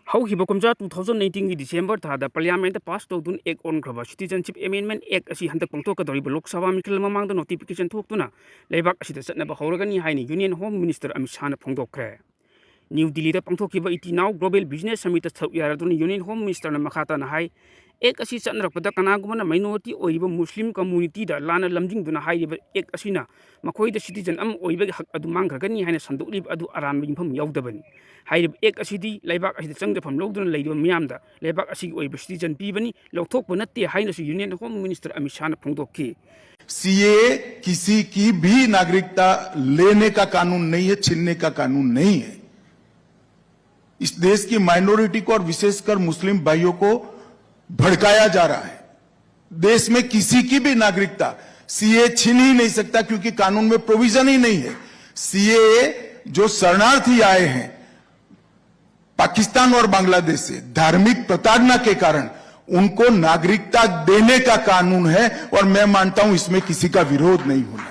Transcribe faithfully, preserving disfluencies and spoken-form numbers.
ꯍꯧꯈꯤꯕ ꯀꯨꯝꯖꯥ two thousand nineteen ꯒꯤ December ꯊꯥꯗ Parliament ꯇ pass ꯇꯧꯗꯨꯅ Act ꯑꯣꯟꯈ꯭ꯔꯕ Citizenship Amendment Act ꯑꯁꯤ ꯍꯟꯗꯛ ꯄꯥꯡꯊꯣꯛꯀꯗꯧꯔꯤꯕ ꯂꯣꯛ ꯁꯚꯥ ꯃꯤꯈꯜ ꯃꯃꯥꯡꯗ notification ꯊꯣꯛꯇꯨꯅ ꯂꯩꯕꯥꯛ ꯑꯁꯤꯗ ꯆꯠꯅꯕ ꯍꯧꯔꯒꯅꯤ ꯍꯥꯏꯅ Union Home Minister ꯑꯃꯤꯠ ꯁꯥꯍꯅ ꯐꯣꯡꯗꯣꯛꯈ꯭ꯔꯦ꯫ ꯅ꯭ꯌꯨ ꯗꯤꯜꯂꯤꯗ ꯄꯥꯡꯊꯣꯛꯈꯤꯕ ꯏꯇꯤ ꯅꯥꯎ Global Business Summit ꯇ ꯁꯔꯨꯛ ꯌꯥꯔꯗꯨꯅ Union Home Minister ꯅ ꯃꯈꯥ ꯇꯥꯅ ꯍꯥꯏ, Act ꯑꯁꯤ ꯆꯠꯅꯔꯛꯄꯗ ꯀꯅꯥꯒꯨꯝꯕꯅ minority ꯑꯣꯏꯔꯤꯕ Muslim community ꯗ ꯂꯥꯟꯅ ꯂꯝꯖꯤꯡꯗꯨꯅ ꯍꯥꯏꯔꯤꯕ Act ꯑꯁꯤꯅ ꯃꯈꯣꯏꯗ citizen ꯑꯃ ꯑꯣꯏꯕꯒꯤ ꯍꯛ ꯑꯗꯨ ꯃꯥꯡꯈ꯭ꯔꯒꯅꯤ ꯍꯥꯏꯅ ꯁꯟꯗꯣꯛꯂꯤꯕ ꯑꯗꯨ ꯑꯔꯥꯟꯕ ꯌꯨꯝꯐꯝ ꯌꯥꯎꯗꯕꯅꯤ꯫ ꯍꯥꯏꯔꯤꯕ Act ꯑꯁꯤꯗꯤ ꯂꯩꯕꯥꯛ ꯑꯁꯤꯗ ꯆꯪꯖꯐꯝ ꯂꯧꯗꯨꯅ ꯂꯩꯔꯤꯕ ꯃꯤꯌꯥꯝꯗ ꯂꯩꯕꯥꯛ ꯑꯁꯤꯒꯤ ꯑꯣꯏꯕ citizen ꯄꯤꯕꯅꯤ, ꯂꯧꯊꯣꯛꯄ ꯅꯠꯇꯦ ꯍꯥꯏꯅꯁꯨ Union Home Minister ꯑꯃꯤꯠ ꯁꯥꯍꯅ ꯐꯣꯡꯗꯣꯛꯈꯤ꯫ सीएए किसी की भी नागरिकता लेने का कानून नहीं है, छीनने का कानून नहीं है। इस देश की माइनॉरिटी को और विशेषकर मुस्लिम भाइयों को भड़काया जा रहा है। देश में किसी की भी नागरिकता सीएए छीन ही नहीं सकता, क्योंकि कानून में प्रोविजन ही नहीं है। सीएए जो शरणार्थी आए हैं पाकिस्तान और बांग्लादेश से धार्मिक प्रताड़ना के कारण, उनको नागरिकता देने का कानून है और मैं मानता हूं इसमें किसी का विरोध नहीं होना।